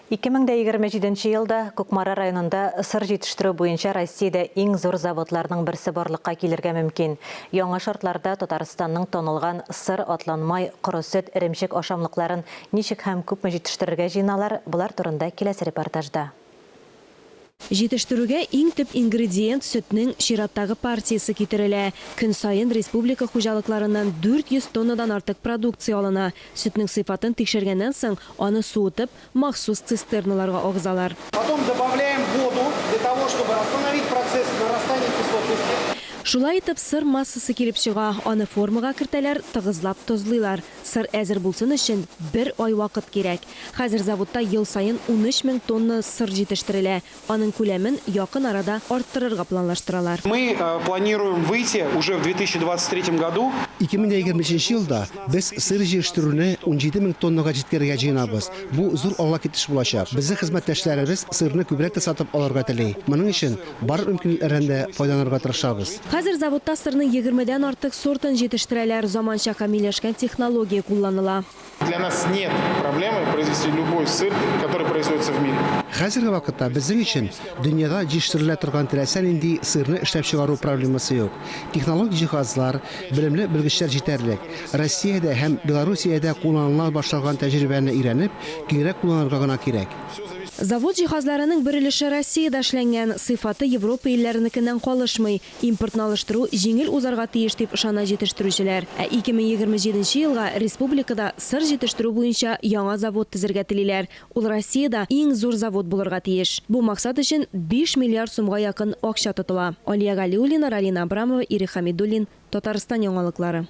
2027 нче елда Кукмара районында сыр җитештерү буенча Россиядә иң зур заводларның берсе барлыкка килергә мөмкин. Яңа шартларда Татарстанның танылган сыр, атланмай, коры сөт, эремчек ашамлыкларын ничек һәм күпме җитештерергә җыеналар, болар турында киләсе репортажда. Җитештерүгә иң төп ингредиент, сөтнең чираттагы партиясе китерелә. Көн саен республика хуҗалыкларыннан 400 тоннадан артык продукция алына. Сөтнең сыйфатын тикшергәннән соң, аны суытып, махсус цистерналарга агызалар. Потом добавляем воду для того, чтобы остановить процесс нарастания кислотности. Шулай итеп, сыр массасы килеп чыга. Аны формага кертәләр, тыгызлап тозлыйлар. Сыр әзер булсын өчен бер ай вакыт кирәк. Хәзер заводта ел саен 13 мең тонна сыр җитештерелә. Аның күләмен якын арада арттырырга планлаштыралар. Мы планируем выйти уже в 2023 году. 2023 елда без сыр җитештерүне 17 мең тоннага җиткерергә җыенабыз. Бу зур алга китеш булачак. Безнең хезмәттәшләребез сырны күбрәк тә сатып алырга тели. Моның өчен барлык мөмкинлекләрдән дә файдаланырга тырышабыз. Хәзер заводта сырның егермедән артык сортын җитештерәләр, заманча камилләшкән технология кулланыла. Для нас нет проблемы произвести любой сыр, который производится в мире. Хәзерге вакытта безнең өчен дөньяда җитештерелә торган теләсә нинди сырны эшләп чыгару проблемасы юк. Технологик җиһазлар, белемле белгечләр җитәрлек. Россиядә һәм Белоруссиядә кулланыла башланган тәҗрибәне өйрәнеп, киңрәк кулланырга гына кирәк. Завод җиһазларының бер өлеше Россиядә эшләнгән, сыйфаты Европа илләренекеннән калышмый. Импортны алыштыру җиңел узарга тиеш, дип ышана җитештерүчеләр. Ә 2027 нче елга республикада сыр җитештерү буенча яңа завод төзергә телиләр. Ул Россиядә иң зур завод булырга тиеш. Бу максат өчен 5 миллиард сумга якын акча тотыла. Алия Галиуллина, Ралина Абрамова, Ирек Хәмидуллин, Татарстан яңалыклары.